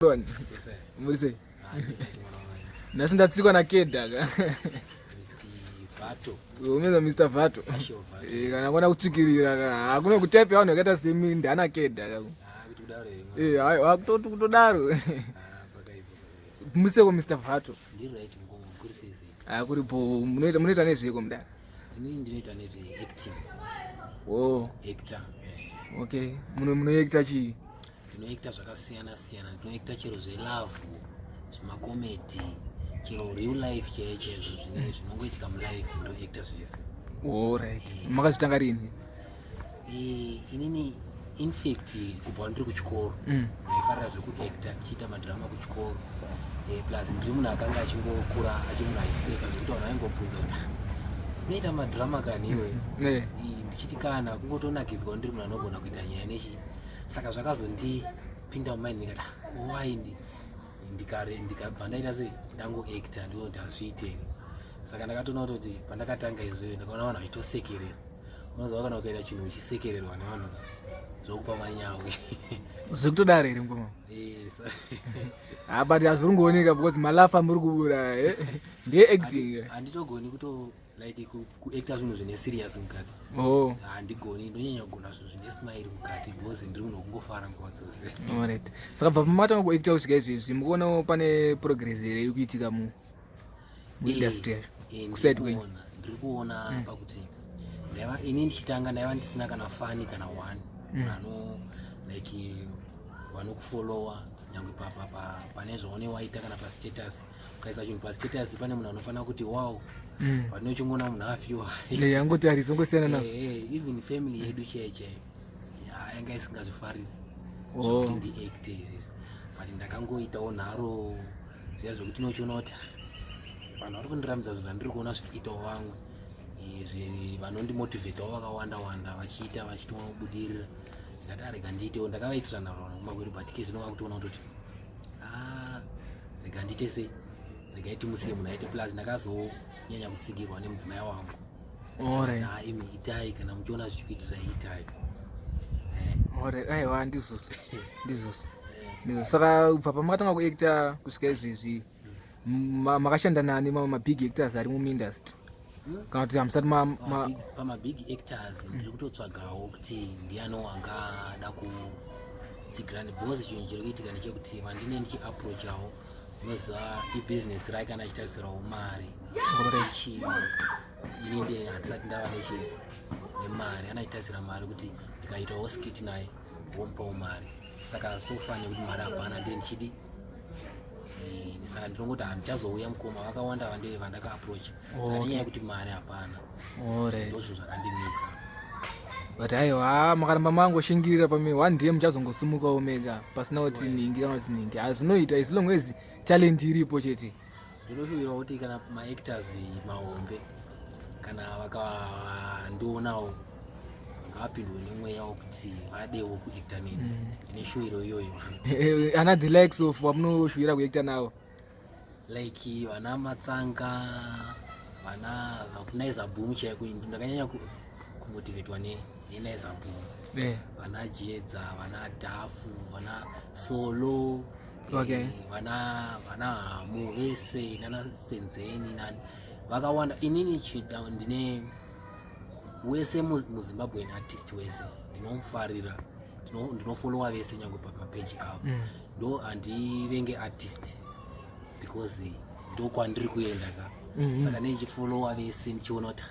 Don. Muri sei? Nhasi ndatsikwa naKedha ka. Umeza Mr. Vato. Eh, kana kona kutsvikirira ka. Hakuna kutype vanhu vakaita semi ndana Kedha ka. Eh, hayi wakutoti kutodaro. Museko Mr. Vato. Ah, kuri bo munoita munoita nezveko mudara. Inini ndinoita nezve acting. Oh. Actor. Okay. Muno munoacta chii? Ndinoacta zvakasiyana siyana, ndinoacta chero zvelove, zvemakomedy, chero real life chaiyo chaizvo zvine zvinongoitika mulife ndoacta zvese. Alright. Eh. Makazvitanga rini? Eh, inini in fact kubva ndiri kuchikoro ndaifarira zvekuacta ndichiita madrama kuchikoro eh, plus ndiri munhu akanga achingokura achimunhu aiseka zvekuti vanhu vaingobvunza kuti ah, unoita madrama kani iwe ndichiti kana kungotonakidzwa ndiri munhu anogona kuita nyaya nechi saka zvakazondipinda mumind ndikati ah, why ndikare ndikabva ndaita sei ndangoacta ndinoti hazviiteri saka ndakatoona kutoti pandakatanga izvoyo ndakaona vanhu vachitosekerera unoziva kana ukaita chinhu uchisekererwa nevanhu zvokupa manyawi zvekutodaro here mukoma ah, but hazviri kungooneka because malafa muri kubura eh? ndiye acting handitogoni kuto like kuacta zvinhu zvine serious mukati oh. handigoni ndonyanya kugona zvinhu zvine smile mukati because ndiri munhu wekungofara nguva dzose alright saka bva pamatanga kuacta kusvika izvezvi mukuonawo pane progress here iri kuitika mu muindustry yacho eh, eh, kuside kwenyu ndiri kuona mm. pakuti ndaiva ini ndichitanga ndaiva ndisina kana fani kana one ano like vanokufollowa nyangwe pane zvaune waita kana pastatus ukaisa chinhu pastatus pane munhu anofanira kuti wow mm. pane uchingoona munhu afiwa angotarisa ongosiyana nazvo eh, eh, even family yedu chaiyo chaiyo yanga isingazvifariri oh. zvekuti ndiacte izvizvi but ndakangoitawo nharo zviya zvekuti unochiona kuti vanhu vari kundirambidza zvinhu zvandiri kuona zvichiitawo vamwe eh, vanondimotivhetawo vakawanda wanda vachiita vachitobudirira ndikati arega ndiitewo ndakavaitira nharo vanhu kumba kwedu but ke zvino vakutoona kutoti ah, rega ndiite sei regai timusiye munhu aite plus ndakazonyanya kutsigirwa nemudzimai wangu ah, imi itai kana muchiona zvichikuitirai itai eh. Aiwa ndizvozvo ndizvozvo ndizvo saka kubva pamakatanga kuacta kusvika izvezvi makashanda nani mamwe mabig actors ari mumaindustry hmm? Kana kuti hamusati pamabig actors ndiri kutotsvagawo kuti ndiani wangada kutsigirani because chinhu chiri kuitika ndechekuti vandine ndichiapproachawo unoziva ibusiness rake kana achitarisirawo mari chi ini ndi handisati ndava nechi nemari anachitarisira mari kuti ndikaitawo skit naye womupawo mari saka sofa nekuti mari hapana ndiye ndichidi eh, saka ndinongoti handichazouya mukoma vakawanda vande vandakaapproach saka nenyaya yekuti mari hapana ndozvo zvakandimisa but aiwa makaramba mangoshingirira pame one day muchazongosimukawo mega pasina kuti nhingi kana kuti nhingi hazvinoita as long as talent iripo chete ndinoshuvira kuti kana maactors mahombe kana vakandionawo ngavapindwe nemweya wekuti vadewo kuacta neni mm. ndine shuwiro iyoyo eh, ana the likes of vamunoshuvira kuacta navo like vana matsanga vana vakunaiza boom chaiko ndakanyanya kumotivetwa nenaiza boom eh. vana jedza vana dhafu vana solo okay. Eh, vana vana hamu vese nana senzeni nani vakawanda inini chida ndine wese muzimbabwean artist wese ndinomufarira ndinofollowa vese nyange pamapeji avo mm. ndo handivenge artist because ndokwandiri kuenda ka mm -hmm. saka nendichifollowa vese ndichiona kuti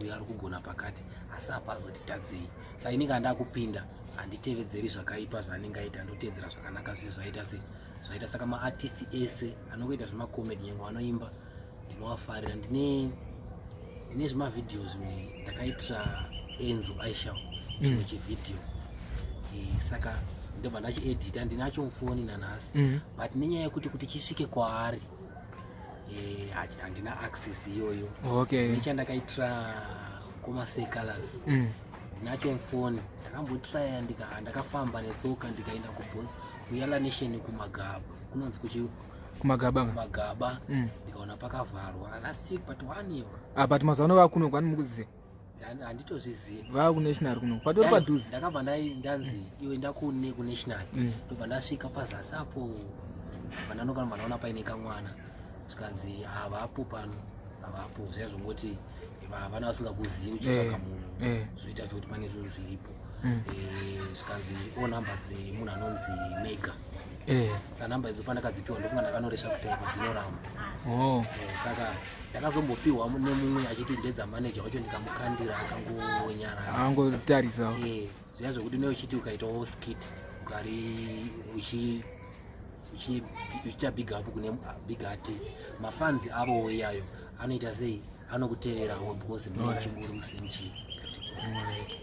uyo ari kugona pakati asi apazotitadzei saka ini kana ndakupinda handitevedzeri zvakaipa zvaanenge aita ndotevedzera zvakanaka zvese zvaita se zvaita saka maartist ese anongoita zvemacomedy nyange vanoimba ndinovafarira ndine ndine zvimavhidhiyo zvimwe ndakaitira enzo aisha chimwe mm. chivhidhiyo e, saka ndobva ndachiedita ndinacho mufoni nanhasi mm. but nenyaya yekuti kuti chisvike kwaari eh, handina access iyoyo okay. nechandakaitira mukoma secolors mm. ndinacho mufoni ndakambotraya ndakafamba netsoka ndikaenda kuyala nation kumagaba kunonzi kuchi kumagaba kumagaba mm. ndikaona pakavharwa last week but one year ah, but mazuva ano vakuno kwani mukuziva handitozvizivi vakunational kuno patori padhuze ndakabva ndanzi iwe ndakune kunational mm. ndobva ndasvika pazasi apo Vandanoka vanoona paine kamwana, zvikanzi havapo pano, havapo. Zviya zvongoti vana vasingakuzivi uchitsvaga munhu, zvoita sekuti pane zvinhu zviripo. Zvikanzi o namba dzemunhu anonzi Mega. Saka namba idzo pandakadzipiwa, ndofunga ndakanoresva kutaipa, dzinoramba. Saka ndakazombopiwa nemumwe achiti ndedzamaneja wacho, ndikamukandira akangonyarara. Angotarisawo. Zviya zvokuti ne uchiti ukaitawo skit, ukari uchiita big up kune big artist, mafans avowo iyayo anoita sei? Anokuteerawo because munechinguri musame chii. Alright.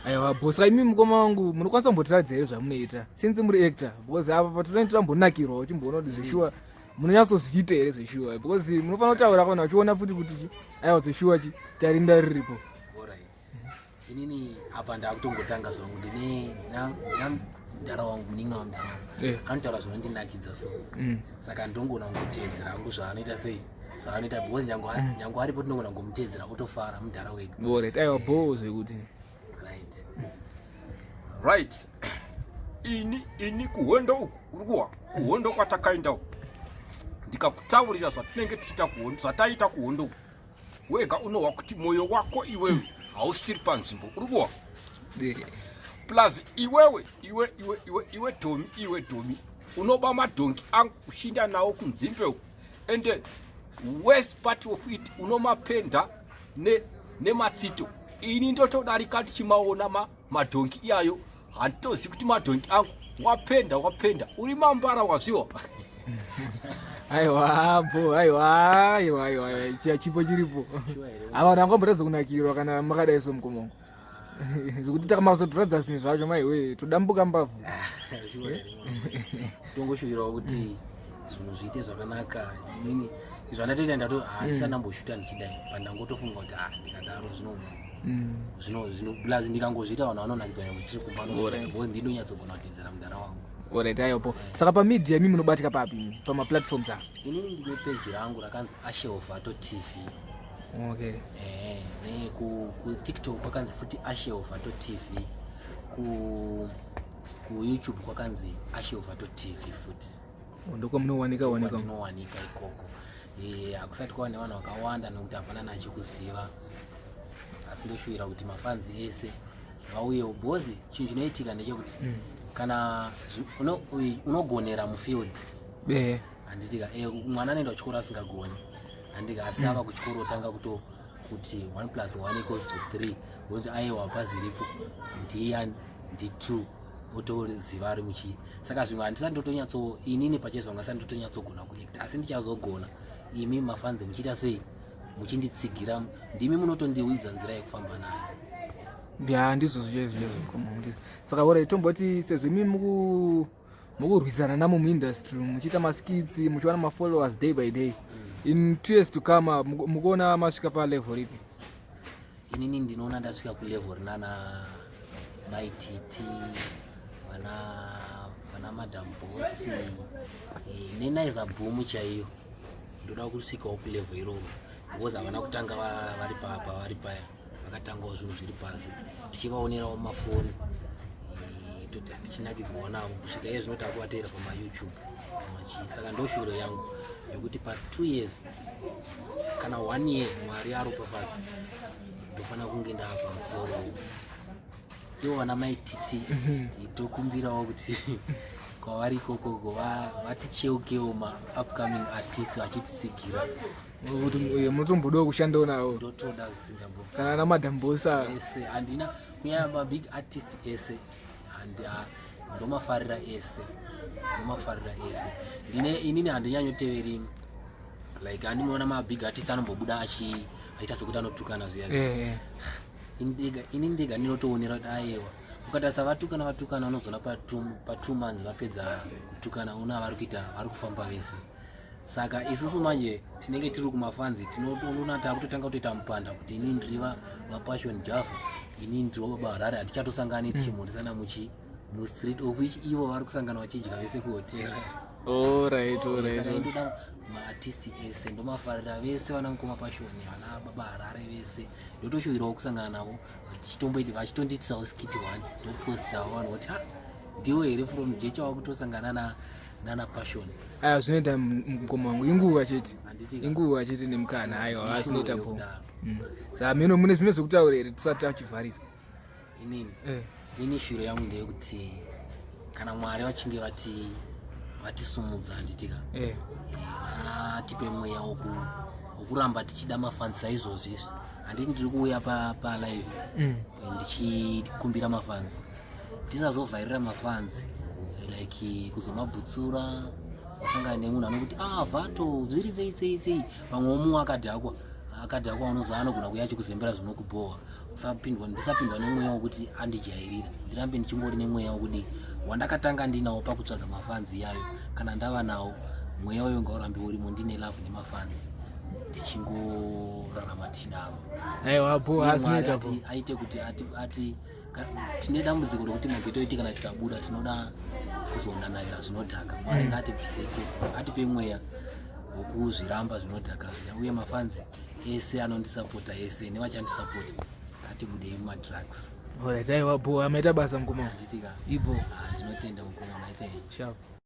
Aiwa boss, imi mukoma wangu, munokwanisa kumbotiratidza here zvamunoita since muri actor? Because apa patinenge tambonakirwa uchimboona kuti zveshuwa munonyatsozviita here zveshuwa, because munofanira kutaura kana uchiona futi kuti chi aiwa, zveshuwa chi tarinda riripo. Alright, inini apa ndakutongotanga zvangu. Ndine ndina mudhara wangu, munin'ina wamudhara wangu, anotaura zvinondinakidza, so saka ndongona kungoteedzera hangu zvaanoita sei, zvaanoita, because nyange aripo tinogona kungomuteedzera otofara mudhara wedu. Alright, aiwa, bho zvekuti. Right. Right, ini kuhondo uku, uri kuwa kuhondo kwatakaenda uku, ndikakutaurira zvatinenge tichiita kuhondo, zvataita kuhondo uku, wega unohwa kuti mwoyo wako iwewe hausiri panzvimbo, uri kuwa? Plus iwewe, iwe iwe iwe iwe Tomi, iwe Tomi, unoba madhongi angu uchinda nawo kunzimbe uku, and worst part of it, unomapenda nematsito. Ini ndotodarika tichimaona madhongi iyayo, handitozivi kuti madhongi angu wapenda, wapenda. Uri mambara, wazviwa? Aiwa bho, aiwa, aiwa, aiwa, aiwa, chipo chiripo. Sure here? Ava vanhu vangambotadza kunakirwa kana makadai so, mukoma wangu, zvekuti takamazotiratidza zvinhu zvacho, maiwe, todambuka mbavhu. Sure here, mwana? Tongoshuwirawo kuti zvinhu zviite zvakanaka. Inini zvandatoita, ndato handisandamboshuta ndichidai, pandangotofunga kuti ah, ndikadaro zvino zvino plus ndikangozviita vanhu vanonakidzwa nyangwe tiri kumba because ndinonyatsogona kuteedzera mudhara wangu. Alright, aiwapo. Saka pamedia imi munobatika papi, pamaplatforms ava? Inini ndine peji rangu rakanzi Asheovato TV. Ne kuTikTok kwakanzi futi Asheovato TV, kuYouTube kwakanzi Asheovato TV futi. Ndokwamunowanika wanika? Kwatinowanika ikoko. Hakusati kwava nevanhu vakawanda nekuti hapana nachikuziva, asi ndoshuwira kuti mafans ese vauyewo, because chinhu chinoitika ndechekuti kana unogonera mufield, handitika? Mwana anoenda kuchikoro asingagoni, handika? Asi ava kuchikoro otanga kuto kuti 1 plus 1 equals to 3, wonzi aiwa, paziripo ndiyani, ndi2, otoziva ari muchii. Saka zvimwe handisati ndotonyatso, inini pachezvangu asati ndotonyatsogona kuacta, asi ndichazogona imi mafans muchiita sei, muchinditsigira. Ndimi munotondiudza nzira yekufamba nayo. Ya, ndizvo zvicho izvo. Saka ora tomboti sezvo imi mukurwisana namo muindustry, muchiita maskits, muchiwana mafollowers day by day, in 2 years to come mukuona masvika palevel ripi? Inini ndinoona ndasvika kulevel rinana Maititi, vana Madam Boss neNaiza Boom chaiyo. Ndoda kusvikawo kulevel iroro because havana kutanga vari pavari paya, vakatangawo zvinhu zviri pasi, tichivaonerawo mafoni, toti tichinakidzwawo navo kusvika iye zvino takuvateera pamaYouTube, pamachii. Saka ndo shuviro yangu yekuti pa2 years kana one year, Mwari aropafadza, ndofanira kunge ndaa pamusoro. Ivo vana Maititi, tokumbirawo kuti kwavari ikokoko vaticheukewo maupcoming artists vachititsigira. Kuti munotombodawo kushandawo navo? Ndotoda zvisingambo. Kana na Madam Boss? Ese, handina kunyanya mabig artist ese, ndomafarira ese, ndomafarira ese. Ndine inini handinyanyoteveri, like andinoona mabig artist anombobuda achiita sekuti anotukana zviya. Ini ndega ndinotoonera kuti aiwa, ukatarisa vatukana, vatukana, unozoona pa2 months vapedza kutukana, una vari kuita, vari kufamba vese. Saka isusu manje tinenge tiri kumafans, tinotoona takutotanga kutoita mupanda kuti inini ndiri vaPassion Java, inini ndiri wababa Harare, hatichatosangani tichimhoresana muchi mustreet, of which ivo vari kusangana vachidya vese kuhotera. Saka indoda maartist ese, ndomafarira vese, vana mukoma Passion, vana baba Harare vese, ndotoshuvirawo kusangana navo vachitomboiti, vachitondiitisawo skit one, ndopostawo, vanhu voti ha, ndiwo here from Jecha wakutosangana na Nana Passion. Aya, zvinoita mukoma wangu, inguva chete, inguva chete nemukana. Aiwa, zvinoita po. Saka mino mune zvimwe zvekutaura here tisati tachivharisa? Inini eh. Ini shuro yangu ndeyekuti kana Mwari vachinge vati vatisumudza, handitika, eh. Vatipe mweya wokuramba tichida mafans saizvozvi izvi. Handiti ndiri kuuya palive ndichikumbira mafans, tisazovhairira mafans, like kuzomabhutsura, wasangana nemunhu anokuti, "Ah, Vato, zviri sei sei sei?" Pamwe mumwe akadhakwa, akadhakwa, unozo anogona kuuya achikuzembera zvinokubhowa. Usapindwa, ndisapindwa nemweya wekuti andijairira, ndirambe ndichingori nemweya wekudi wandakatanga ndinawo pakutsvaga mafans iyayo. Kana ndava nawo mweya uyo, ngaurambe urimo, ndine love nemafans, tichingorarama tinavo. Aiwa, bo, azvinoita bo. Aite kuti ati tine dambudziko rekuti maghetto iti kana tikabuda tinoda kuzonanavira zvinodhaka. Mwari ngaatibvise ikoko, atipe mweya wokuzviramba zvinodhaka zviya. Uye mafans ese anondisapota ese nevachandisapota, ngatibudei mumadrugs. Alright, aiwa, bo, amaita basa mukoma. Handitika? Ibo. Ndinotenda mukoma, maitei? Sharp.